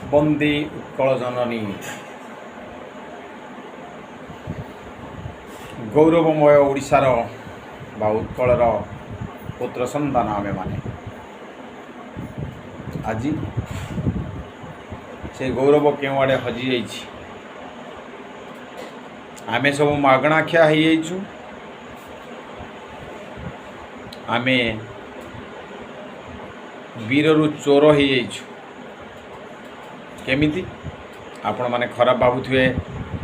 ବନ୍ଦେ ଉତ୍କଳ ଜନନୀ। ଗୌରବମୟ ଓଡ଼ିଶାର ବା ଉତ୍କଳର ପୁତ୍ର ସନ୍ତାନ ଆମେମାନେ। ଆଜି ସେ ଗୌରବ କେଉଁଆଡ଼େ ହଜିଯାଇଛି। ଆମେ ସବୁ ମାଗଣା ଖିଆ ହେଇଯାଇଛୁ। ଆମେ ବୀରରୁ ଚୋର ହେଇଯାଇଛୁ। କେମିତି? ଆପଣମାନେ ଖରାପ ଭାବୁଥିବେ,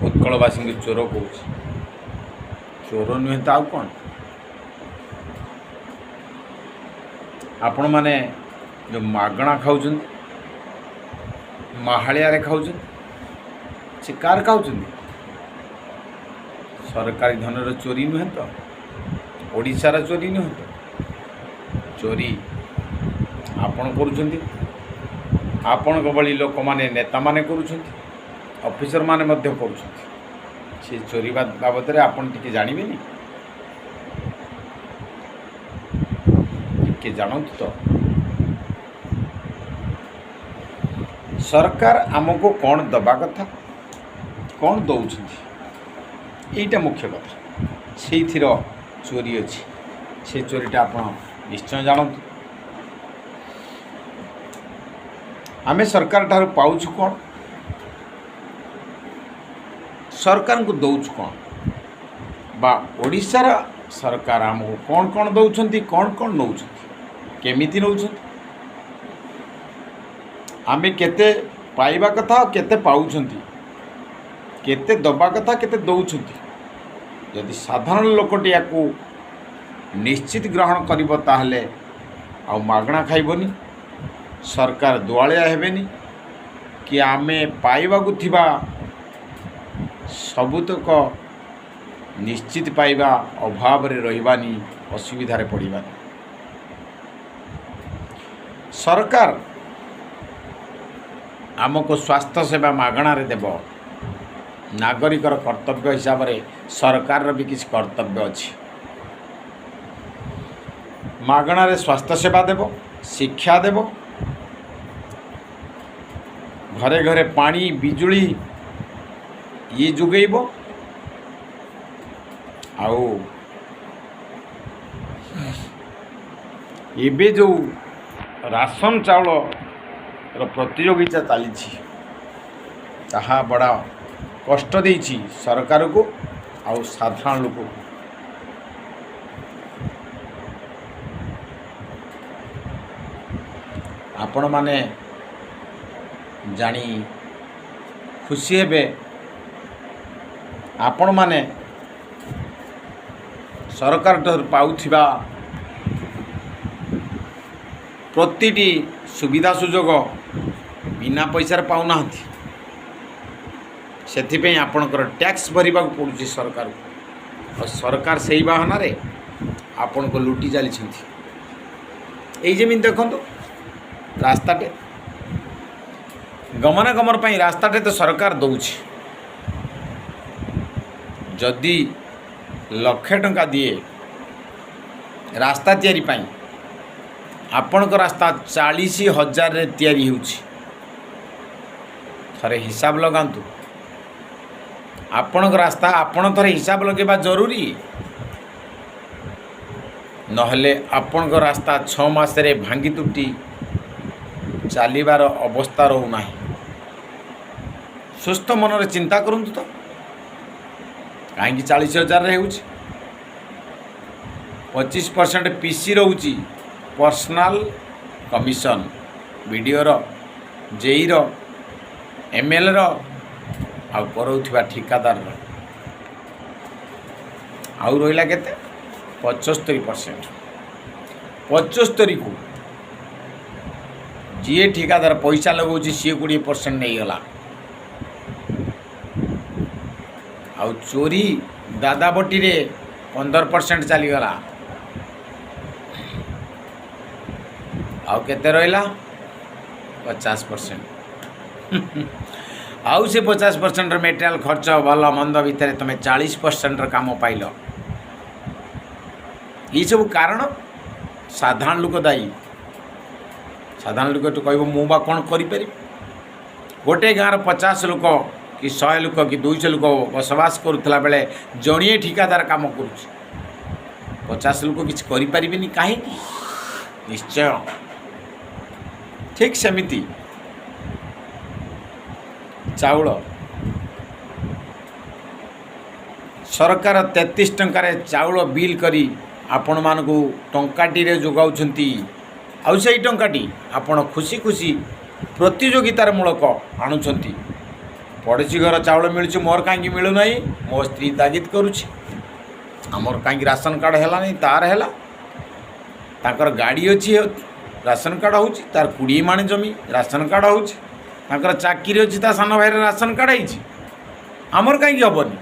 ଉତ୍କଳବାସୀଙ୍କୁ ଚୋର କହୁଛି। ଚୋର ନୁହେଁ ତ ଆଉ କ'ଣ? ଆପଣମାନେ ଯେଉଁ ମାଗଣା ଖାଉଛନ୍ତି, ମାହାଳିଆରେ ଖାଉଛନ୍ତି, ସେ କାର ଖାଉଛନ୍ତି? ସରକାରୀ ଧନର ଚୋରି ନୁହେଁ ତ? ଓଡ଼ିଶାର ଚୋରି ନୁହେଁ ତ? ଚୋରି ଆପଣ କରୁଛନ୍ତି, ଆପଣଙ୍କ ଭଳି ଲୋକମାନେ, ନେତାମାନେ କରୁଛନ୍ତି, ଅଫିସରମାନେ ମଧ୍ୟ କରୁଛନ୍ତି। ସେ ଚୋରି ବାବଦରେ ଆପଣ ଟିକେ ଜାଣିବେନି? ଟିକେ ଜାଣନ୍ତୁ ତ। ସରକାର ଆମକୁ କ'ଣ ଦେବା କଥା, କ'ଣ ଦେଉଛନ୍ତି, ଏଇଟା ମୁଖ୍ୟ କଥା। ସେଇଥିର ଚୋରି ଅଛି। ସେ ଚୋରିଟା ଆପଣ ନିଶ୍ଚୟ ଜାଣନ୍ତୁ। ଆମେ ସରକାର ଠାରୁ ପାଉଛୁ କ'ଣ, ସରକାରଙ୍କୁ ଦେଉଛୁ କ'ଣ, ବା ଓଡ଼ିଶାର ସରକାର ଆମକୁ କ'ଣ କ'ଣ ଦେଉଛନ୍ତି, କ'ଣ କ'ଣ ନେଉଛନ୍ତି, କେମିତି ନେଉଛନ୍ତି, ଆମେ କେତେ ପାଇବା କଥା ଆଉ କେତେ ପାଉଛନ୍ତି, କେତେ ଦେବା କଥା, କେତେ ଦେଉଛନ୍ତି। ଯଦି ସାଧାରଣ ଲୋକଟି ୟାକୁ ନିଶ୍ଚିତ ଗ୍ରହଣ କରିବ, ତାହେଲେ ଆଉ ମାଗଣା ଖାଇବନି, ସରକାର ଦୁଆଳିଆ ହେବେନି କି ଆମେ ପାଇବାକୁ ଥିବା ସବୁତକ ନିଶ୍ଚିତ ପାଇବା, ଅଭାବରେ ରହିବାନି, ଅସୁବିଧାରେ ପଡ଼ିବାନି। ସରକାର ଆମକୁ ସ୍ୱାସ୍ଥ୍ୟ ସେବା ମାଗଣାରେ ଦେବ। ନାଗରିକର କର୍ତ୍ତବ୍ୟ ହିସାବରେ ସରକାରର ବି କିଛି କର୍ତ୍ତବ୍ୟ ଅଛି। ମାଗଣାରେ ସ୍ୱାସ୍ଥ୍ୟ ସେବା ଦେବ, ଶିକ୍ଷା ଦେବ, ଘରେ ଘରେ ପାଣି, ବିଜୁଳି ଇଏ ଯୋଗେଇବ। ଆଉ ଏବେ ଯେଉଁ ରାସନ ଚାଉଳର ପ୍ରତିଯୋଗିତା ଚାଲିଛି, ତାହା ବଡ଼ କଷ୍ଟ ଦେଇଛି ସରକାରକୁ ଆଉ ସାଧାରଣ ଲୋକକୁ। ଆପଣମାନେ ଜାଣି ଖୁସି ହେବେ, ଆପଣମାନେ ସରକାରଠାରୁ ପାଉଥିବା ପ୍ରତିଟି ସୁବିଧା ସୁଯୋଗ ବିନା ପଇସାରେ ପାଉନାହାନ୍ତି। ସେଥିପାଇଁ ଆପଣଙ୍କର ଟ୍ୟାକ୍ସ ଭରିବାକୁ ପଡ଼ୁଛି ସରକାରକୁ, ଆଉ ସରକାର ସେଇ ବାହାନାରେ ଆପଣଙ୍କୁ ଲୁଟି ଚାଲିଛନ୍ତି। ଏଇ ଯେମିତି ଦେଖନ୍ତୁ, ରାସ୍ତାଟେ ଗମନାଗମନ ପାଇଁ ରାସ୍ତାଟେ ତ ସରକାର ଦେଉଛି। ଯଦି ଲକ୍ଷେ ଟଙ୍କା ଦିଏ ରାସ୍ତା ତିଆରି ପାଇଁ, ଆପଣଙ୍କ ରାସ୍ତା 40,000ରେ ତିଆରି ହେଉଛି। ଥରେ ହିସାବ ଲଗାନ୍ତୁ। ଆପଣଙ୍କ ରାସ୍ତା ଆପଣ ଥରେ ହିସାବ ଲଗାଇବା ଜରୁରୀ। ନହେଲେ ଆପଣଙ୍କ ରାସ୍ତା 6 ମାସରେ ଭାଙ୍ଗି ତୁଟି ଚାଲିବାର ଅବସ୍ଥା ରହୁନାହିଁ। ସୁସ୍ଥ ମନରେ ଚିନ୍ତା କରନ୍ତୁ ତ, କାହିଁକି 40,000ରେ ହେଉଛି? 25% ପିସି ରହୁଛି, ପର୍ସନାଲ୍ କମିଶନ, ବିଡ଼ିଓର, ଜେଇର, ଏମ୍ଏଲ୍ଏର ଆଉ କରାଉଥିବା ଠିକାଦାରର। ଆଉ ରହିଲା କେତେ? 75%। 75କୁ ଯିଏ ଠିକାଦାର ପଇସା ଲଗାଉଛି, ସିଏ 20% ନେଇଗଲା। ଆଉ ଚୋରି ଦାଦାବଟିରେ 15% ଚାଲିଗଲା। ଆଉ କେତେ ରହିଲା? 50%। ଆଉ ସେ 50%ର ମେଟେରିଆଲ୍ ଖର୍ଚ୍ଚ, ଭଲ ମନ୍ଦ ଭିତରେ ତୁମେ 40%ର କାମ ପାଇଲ। ଏଇସବୁ କାରଣ ସାଧାରଣ ଲୋକ ଦାୟୀ। ସାଧାରଣ ଲୋକ ଏଠୁ କହିବ, ମୁଁ ବା କ'ଣ କରିପାରିବି? ଗୋଟେ ଗାଁର 50 ଲୋକ କି 100 ଲୋକ କି 200 ଲୋକ ବସବାସ କରୁଥିଲା ବେଳେ ଜଣିଏ ଠିକାଦାର କାମ କରୁଛି। 50 ଲୋକ କିଛି କରିପାରିବେନି କାହିଁକି? ନିଶ୍ଚୟ ଠିକ୍ ସେମିତି ଚାଉଳ। ସରକାର 33 ଟଙ୍କାରେ ଚାଉଳ ବିଲ୍ କରି ଆପଣମାନଙ୍କୁ ଟଙ୍କାଟିରେ ଯୋଗାଉଛନ୍ତି। ଆଉ ସେଇ ଟଙ୍କାଟି ଆପଣ ଖୁସି ଖୁସି ପ୍ରତିଯୋଗିତାର ମୂଳକ ଆଣୁଛନ୍ତି। ପଡ଼ୋଶୀ ଘର ଚାଉଳ ମିଳୁଛି, ମୋର କାହିଁକି ମିଳୁନାହିଁ? ମୋ ସ୍ତ୍ରୀ ତାଗିଦ କରୁଛି, ଆମର କାହିଁକି ରାସନ କାର୍ଡ଼ ହେଲାନି, ତାର ହେଲା? ତାଙ୍କର ଗାଡ଼ି ଅଛି, ରାସନ କାର୍ଡ଼ ହେଉଛି। ତାର 20 ମାଣେ ଜମି, ରାସନ କାର୍ଡ଼ ହେଉଛି। ତାଙ୍କର ଚାକିରି ଅଛି, ତା ସାନ ଭାଇର ରାସନ କାର୍ଡ଼ ହେଇଛି, ଆମର କାହିଁକି ହେବନି?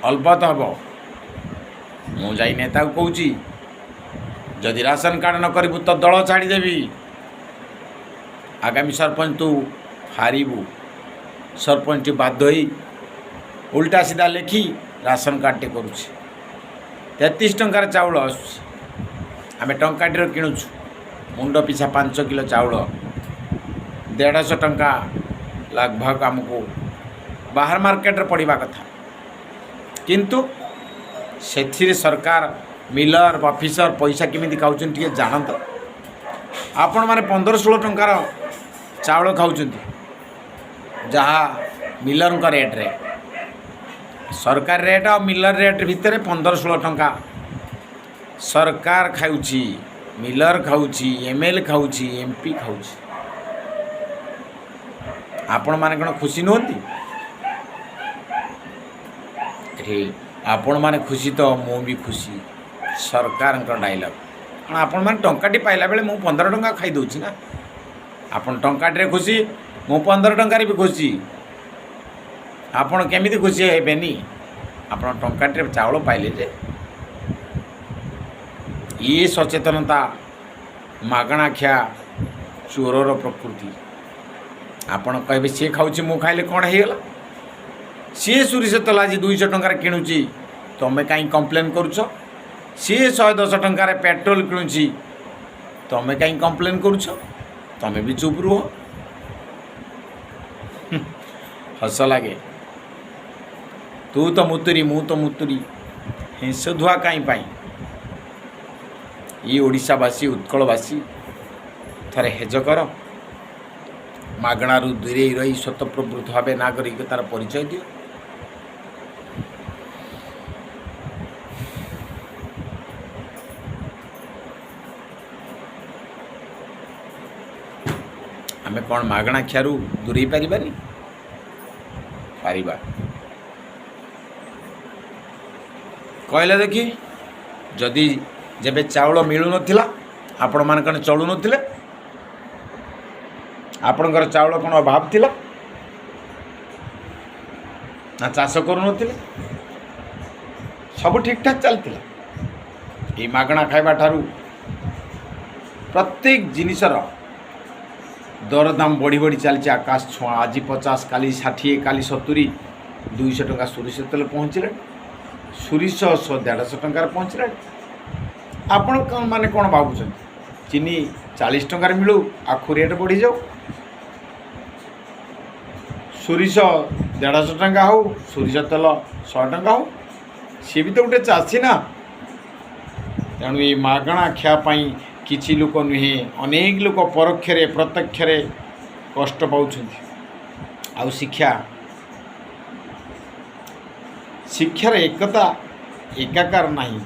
ଅଲବତ ହେବ। ମୁଁ ଯାଇ ନେତାକୁ କହୁଛି, ଯଦି ରାସନ କାର୍ଡ଼ ନ କରିବୁ ତ ଦଳ ଛାଡ଼ିଦେବି, ଆଗାମୀ ସରପଞ୍ଚ ତୁ ହାରିବୁ। ସରପଞ୍ଚଟି ବାଧ୍ୟ ହୋଇ ଉଲ୍ଟା ସିଧା ଲେଖି ରାସନ କାର୍ଡ଼ଟେ କରୁଛି। 33 ଟଙ୍କାର ଚାଉଳ ଆସୁଛି, ଆମେ ଟଙ୍କାଟିର କିଣୁଛୁ। ମୁଣ୍ଡ ପିଛା 5 କିଲୋ ଚାଉଳ 150 ଟଙ୍କା ଲଗଭଗ ଆମକୁ ବାହାର ମାର୍କେଟରେ ପଡ଼ିବା କଥା। କିନ୍ତୁ ସେଥିରେ ସରକାର, ମିଲର, ଅଫିସର ପଇସା କେମିତି ଖାଉଛନ୍ତି ଟିକେ ଜାଣନ୍ତ। ଆପଣମାନେ 15-16 ଟଙ୍କାର ଚାଉଳ ଖାଉଛନ୍ତି, ଯାହା ମିଲରଙ୍କ ରେଟ୍ରେ। ସରକାର ରେଟ୍ ଆଉ ମିଲର ରେଟ୍ ଭିତରେ 15-16 ଟଙ୍କା ସରକାର ଖାଉଛି, ମିଲର ଖାଉଛି, ଏମ୍ ଏଲ୍ ଖାଉଛି, ଏମ୍ ପି ଖାଉଛି। ଆପଣମାନେ କ'ଣ ଖୁସି ନୁହନ୍ତି ଏଠି? ଆପଣମାନେ ଖୁସି ତ ମୁଁ ବି ଖୁସି, ସରକାରଙ୍କ ଡାଇଲଗ୍। କାରଣ ଆପଣମାନେ ଟଙ୍କାଟି ପାଇଲା ବେଳେ ମୁଁ 15 ଟଙ୍କା ଖାଇଦେଉଛି ନା। ଆପଣ ଟଙ୍କାଟିରେ ଖୁସି, ମୁଁ 15 ଟଙ୍କାରେ ବି ଖୁସି। ଆପଣ କେମିତି ଖୁସି ହେବେନି? ଆପଣ ଟଙ୍କାଟିରେ ଚାଉଳ ପାଇଲେ ଯେ। ଇଏ ସଚେତନତା ମାଗଣା ଖିଆ ଚୋରର ପ୍ରକୃତି। ଆପଣ କହିବେ, ସିଏ ଖାଉଛି, ମୁଁ ଖାଇଲେ କ'ଣ ହେଇଗଲା? ସିଏ ସୋରିଷ ତେଲ ଆଜି 200 ଟଙ୍କାରେ କିଣୁଛି, ତୁମେ କାହିଁ କମ୍ପ୍ଲେନ୍ କରୁଛ? ସିଏ 110 ଟଙ୍କାରେ ପେଟ୍ରୋଲ କିଣୁଛି, ତୁମେ କାହିଁ କମ୍ପ୍ଲେନ୍ କରୁଛ? ତୁମେ ବି ଚୁପ୍ ରୁହ। ହସ ଲାଗେ। ତୁ ତ ମୁତୁରି, ମୁଁ ତ ମୁତୁରି, ହିଂସ ଧୁଆ କାହିଁ ପାଇଁ? ଇଏ ଓଡ଼ିଶାବାସୀ, ଉତ୍କଳବାସୀ, ଥରେ ହେଜ କର। ମାଗଣାରୁ ଦୂରେଇ ରହି ସ୍ୱତଃପ୍ରବୃତ୍ତ ଭାବେ ନାଗରିକତାର ପରିଚୟ ଦିଅ। ଆମେ କ'ଣ ମାଗଣା ଖିଆରୁ ଦୂରେଇ ପାରିବାନି? ପାରିବା। କହିଲେ ଦେଖି, ଯଦି ଯେବେ ଚାଉଳ ମିଳୁନଥିଲା ଆପଣମାନେ କ'ଣ ଚଳୁନଥିଲେ? ଆପଣଙ୍କର ଚାଉଳ କ'ଣ ଅଭାବ ଥିଲା ନା ଚାଷ କରୁନଥିଲେ? ସବୁ ଠିକ୍ଠାକ୍ ଚାଲିଥିଲା। ଏଇ ମାଗଣା ଖାଇବା ଠାରୁ ପ୍ରତ୍ୟେକ ଜିନିଷର ଦରଦାମ ବଢ଼ି ବଢ଼ି ଚାଲିଛି ଆକାଶ ଛୁଆଁ। ଆଜି 50, କାଲି 60, କାଲି 70, 200 ଟଙ୍କା ସୋରିଷ ତେଲ ପହଞ୍ଚିଲାଣି। ସୋରିଷ 150 ଟଙ୍କାରେ ପହଞ୍ଚିଲାଣି। ଆପଣ କ'ଣ ମାନେ କ'ଣ ଭାବୁଛନ୍ତି? ଚିନି 40 ଟଙ୍କାରେ ମିଳୁ, ଆଖୁ ରେଟ୍ ବଢ଼ିଯାଉ, ସୋରିଷ 150 ଟଙ୍କା ହଉ, ସୋରିଷ ତେଲ 100 ଟଙ୍କା ହଉ, ସିଏ ବି ତ ଗୋଟେ ଚାଷୀ ନା। ତେଣୁ ଏଇ ମାଗଣା ଖିଆ ପାଇଁ କିଛି ଲୋକ ନୁହେଁ, ଅନେକ ଲୋକ ପରୋକ୍ଷରେ ପ୍ରତ୍ୟକ୍ଷରେ କଷ୍ଟ ପାଉଛନ୍ତି। ଆଉ ଶିକ୍ଷା, ଶିକ୍ଷାର ଏକତା ଏକାକାର ନାହିଁ।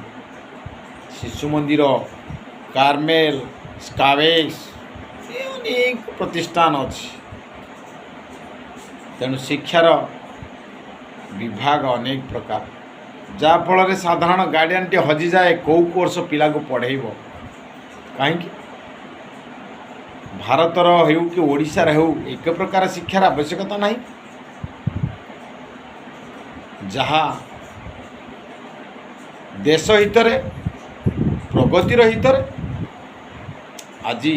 ଶିଶୁ ମନ୍ଦିର, କାର୍ମେଲ, ସ୍କାବେକ୍ସ, ଏ ଅନେକ ପ୍ରତିଷ୍ଠାନ ଅଛି। ତେଣୁ ଶିକ୍ଷାର ବିଭାଗ ଅନେକ ପ୍ରକାର, ଯାହାଫଳରେ ସାଧାରଣ ଗାର୍ଡ଼ିଆନଟି ହଜିଯାଏ, କେଉଁ କୋର୍ସ ପିଲାକୁ ପଢ଼େଇବ। କାହିଁକି? ଭାରତର ହେଉ କି ଓଡ଼ିଶାର ହେଉ, ଏକ ପ୍ରକାର ଶିକ୍ଷାର ଆବଶ୍ୟକତା ନାହିଁ। ଯାହା ଦେଶ ହିତରେ, ପ୍ରଗତିର ହିତରେ। ଆଜି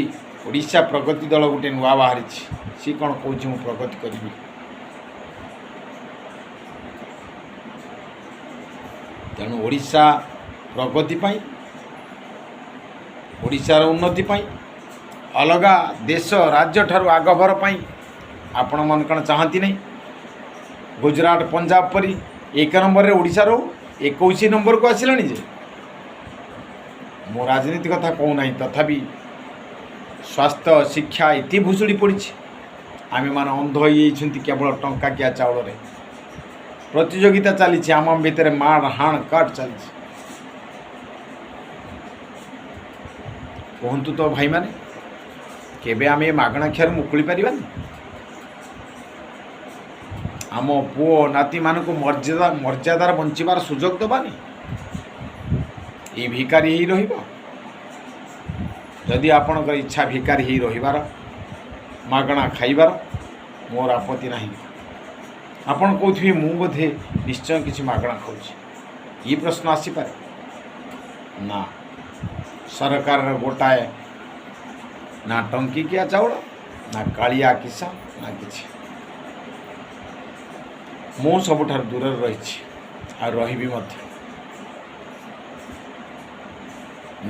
ଓଡ଼ିଶା ପ୍ରଗତି ଦଳ ଗୋଟେ ନୂଆ ବାହାରିଛି। ସିଏ କ'ଣ କହୁଛି? ମୁଁ ପ୍ରଗତି କରିବି। ତେଣୁ ଓଡ଼ିଶା ପ୍ରଗତି ପାଇଁ, ଓଡ଼ିଶାର ଉନ୍ନତି ପାଇଁ, ଅଲଗା ଦେଶ ରାଜ୍ୟଠାରୁ ଆଗଭର ପାଇଁ ଆପଣମାନେ କ'ଣ ଚାହାନ୍ତି ନାହିଁ ଗୁଜୁରାଟ, ପଞ୍ଜାବ ପରି 1 ନମ୍ବରରେ ଓଡ଼ିଶା ରହୁ? 21 ନମ୍ବରକୁ ଆସିଲାଣି ଯେ। ମୁଁ ରାଜନୀତି କଥା କହୁନାହିଁ, ତଥାପି ସ୍ୱାସ୍ଥ୍ୟ, ଶିକ୍ଷା ଏତେ ଭୁଷୁଡ଼ି ପଡ଼ିଛି। ଆମେମାନେ ଅନ୍ଧ ହେଇଯାଇଛନ୍ତି କେବଳ ଟଙ୍କାକିଆ ଚାଉଳରେ। ପ୍ରତିଯୋଗିତା ଚାଲିଛି ଆମ ଭିତରେ, ମାଡ଼ ହାଣ କାଟ ଚାଲିଛି। କୁହନ୍ତୁ ତ ଭାଇମାନେ, କେବେ ଆମେ ଏ ମାଗଣା ଖିଆରୁ ମୁକୁଳି ପାରିବାନି? ଆମ ପୁଅ ନାତିମାନଙ୍କୁ ମର୍ଯ୍ୟାଦାର ବଞ୍ଚିବାର ସୁଯୋଗ ଦେବାନି? ଏଇ ଭିକାରୀ ହେଇ ରହିବ? ଯଦି ଆପଣଙ୍କର ଇଚ୍ଛା ଭିକାରୀ ହେଇ ରହିବାର, ମାଗଣା ଖାଇବାର, ମୋର ଆପତ୍ତି ନାହିଁ। ଆପଣ କହୁଥିବେ, ମୁଁ ବୋଧେ ନିଶ୍ଚୟ କିଛି ମାଗଣା ଖାଉଛି, ଏ ପ୍ରଶ୍ନ ଆସିପାରେ। ନା, ସରକାରର ଗୋଟାଏ ନା ଟଙ୍କିକିଆ ଚାଉଳ, ନା କାଳିଆ କିଷାନ, ନା କିଛି। ମୁଁ ସବୁଠାରୁ ଦୂରରେ ରହିଛି ଆଉ ରହିବି ମଧ୍ୟ।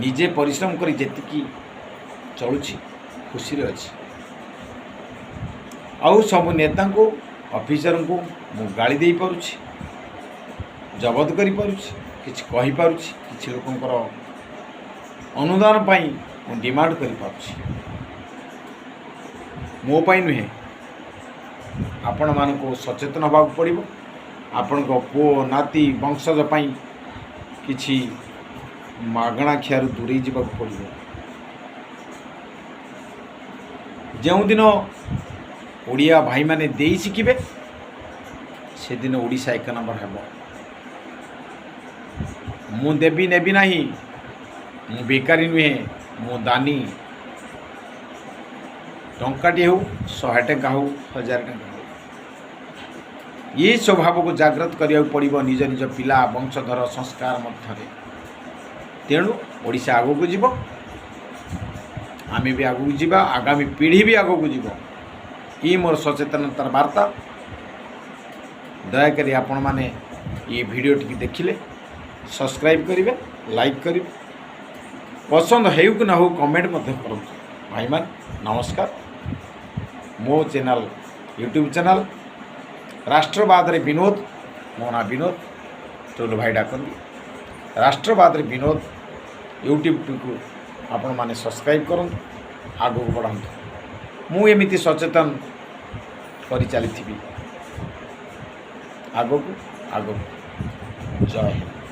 ନିଜେ ପରିଶ୍ରମ କରି ଯେତିକି ଚଳୁଛି, ଖୁସିରେ ଅଛି। ଆଉ ସବୁ ନେତାଙ୍କୁ, ଅଫିସରଙ୍କୁ ମୁଁ ଗାଳି ଦେଇପାରୁଛି, ଜବତ କରିପାରୁଛି, କିଛି କହିପାରୁଛି, କିଛି ଲୋକଙ୍କର ଅନୁଦାନ ପାଇଁ ମୁଁ ଡିମାଣ୍ଡ କରିପାରୁଛି। ମୋ ପାଇଁ ନୁହେଁ, ଆପଣମାନଙ୍କୁ ସଚେତନ ହେବାକୁ ପଡ଼ିବ। ଆପଣଙ୍କ ପୁଅ, ନାତି, ବଂଶଜ ପାଇଁ କିଛି ମାଗଣା ଖିଆରୁ ଦୂରେଇ ଯିବାକୁ ପଡ଼ିବ। ଯେଉଁଦିନ ଓଡ଼ିଆ ଭାଇମାନେ ଦେଇ ଶିଖିବେ, ସେଦିନ ଓଡ଼ିଶା 1 ନମ୍ବର ହେବ। ମୁଁ ଦେବି ନେବି ନାହିଁ। ମୁଁ ଭିକାରୀ ନୁହେଁ, ମୁଁ ଦାନୀ। ଟଙ୍କାଟି ହେଉ, 100 ଟଙ୍କା ହେଉ, 1000 ଟଙ୍କା ହେଉ, ଏ ସ୍ୱଭାବକୁ ଜାଗ୍ରତ କରିବାକୁ ପଡ଼ିବ ନିଜ ନିଜ ପିଲା, ବଂଶଧର, ସଂସ୍କାର ମଧ୍ୟରେ। ତେଣୁ ଓଡ଼ିଶା ଆଗକୁ ଯିବ, ଆମେ ବି ଆଗକୁ ଯିବା, ଆଗାମୀ ପିଢ଼ି ବି ଆଗକୁ ଯିବ। ଇଏ ମୋର ସଚେତନତାର ବାର୍ତ୍ତା। ଦୟାକରି ଆପଣମାନେ ଏ ଭିଡ଼ିଓଟିକି ଦେଖିଲେ ସବସ୍କ୍ରାଇବ୍ କରିବେ, ଲାଇକ୍ କରିବେ, ପସନ୍ଦ ହେଉ କି ନ ହେଉ କମେଣ୍ଟ ମଧ୍ୟ କରନ୍ତୁ। ଭାଇମାନେ, ନମସ୍କାର। ମୋ ଚ୍ୟାନେଲ୍, ୟୁଟ୍ୟୁବ୍ ଚ୍ୟାନେଲ୍ ରାଷ୍ଟ୍ରବାଦରେ ବିନୋଦ। ମୋ ନାଁ ବିନୋଦ, ଟୁଲୁ ଭାଇ ଡାକନ୍ତି। ରାଷ୍ଟ୍ରବାଦରେ ବିନୋଦ ୟୁଟ୍ୟୁବଟିକୁ ଆପଣମାନେ ସବସ୍କ୍ରାଇବ୍ କରନ୍ତୁ, ଆଗକୁ ବଢ଼ାନ୍ତୁ। ମୁଁ ଏମିତି ସଚେତନ କରି ଚାଲିଥିବି ଆଗକୁ ଆଗକୁ। ଜୟ ହିନ୍ଦ।